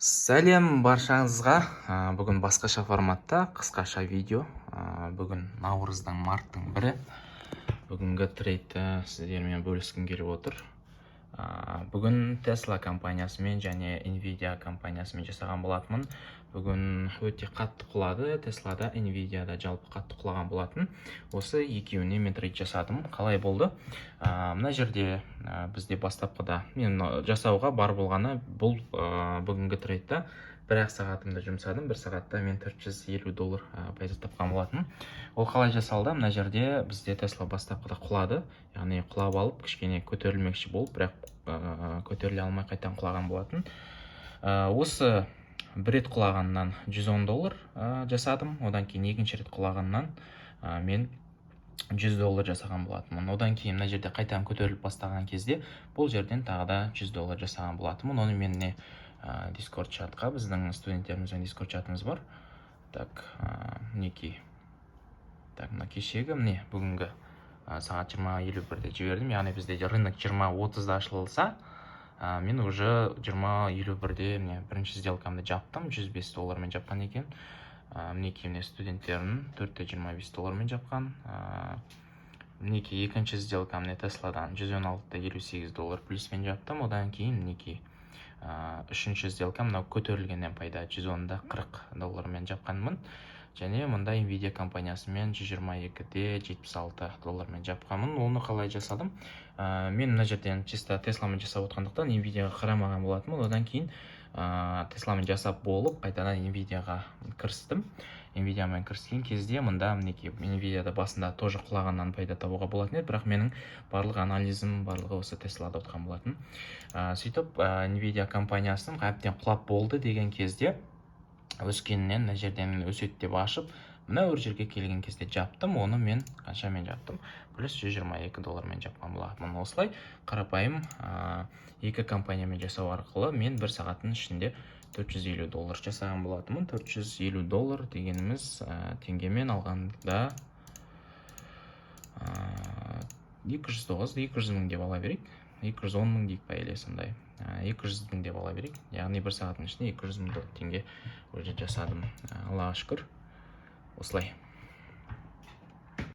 Сәлем баршаңызға! Бүгін басқаша форматта қысқаша видео. Бүгін наурыздың, марттың 1-і. Бүгінгі трейдті сіздермен бөліскім келіп отыр. Бүгін Tesla компаниясымен және Nvidia компаниясымен жасаған болатынмын. Бүгін өте қатты құлады Теслада, Nvidia да жалпы қатты құлаған болатын. Осы екеуіне мен трейд жасадым. Қалай болды? Мына жерде бізде бастапқыда мен жасауға бар болғаны бұл бүгінгі трейдта бір ақ сағатымды жұмсадым. Бір сағатта мен 450 доллар пайда тапқан болатынмын. Ол қалай жасалды? Мына жерде бізде Тесла бастапқыда құлады, яғни құлап алып, кішкене көтерілмекші болып, бірақ көтеріле алмай, қайтадан құлаған болатын. Осы бір рет құлағаннан 110 доллар жасадым. Одан кейін екінші рет құлағаннан мен 100 доллар жасаған болатынмын. Одан кейін мына жерде қайтадан көтеріліп бастаған кезде бұл жерден тағы да 100 доллар жасаған болатынмын. Оны мен не Дискорд чатқа, біздің студенттерімізбен Дискорд чатымыз бар. Так, мінекей, так, мына кешегі, міне, бүгінгі сағат 20:51-де жібердім. Яғни бізде рынок 20:30-да ашылса, мен уже 20:51-де, міне, бірінші сделкамды жаптым, 105 доллармен жапқан екен. Мінекей, міне, студенттерім 4,25 доллармен жапқан. Мінекей, екінші сделка, міне, Тесладан 116,58 доллар плюспен жаптым. Одан кейін, мінекей, үшінші сделка, мынау көтерілгеннен пайда, 110,40 доллармен жапқанмын. Және мында Nvidia компаниясымен 122,76 доллармен жапқанмын. Оны қалай жасадым? Мен мына жерден чисто Тесламен жасап отқандықтан, Nvidiaға қарамаған болатынмын. Одан кейін Тесламен жасап болып, қайтадан Nvidiaға кірістім. Nvidiaмен кіріскен кезде мында, мінекей, Nvidia'да басында тоже құлағаннан пайда табуға болатын еді, бірақ менің барлық анализім, барлығы осы Теслада отқан болатын. Сөйтіп Nvidia компаниясының әбден құлап болды деген кезде, өскеннен мына жерден өседі деп ашып, мына бір жерге келген кезде жаптым. Оны мен қаншамен жаптым? Плюс 122 доллармен жапқан болатынмын. Осылай қарапайым екі компаниямен жасау арқылы мен бір сағаттың ішінде 450 доллар жасаған болатынмын. 450 доллар дегеніміз теңгемен алғанда 209, 200 мың деп ала берейік, 210 мың дейік па или сондай, 200 мың деп ала берейік. Яғни бір сағаттың ішінде 200 мың теңге уже жасадым. Аллаға шүкір, осылай.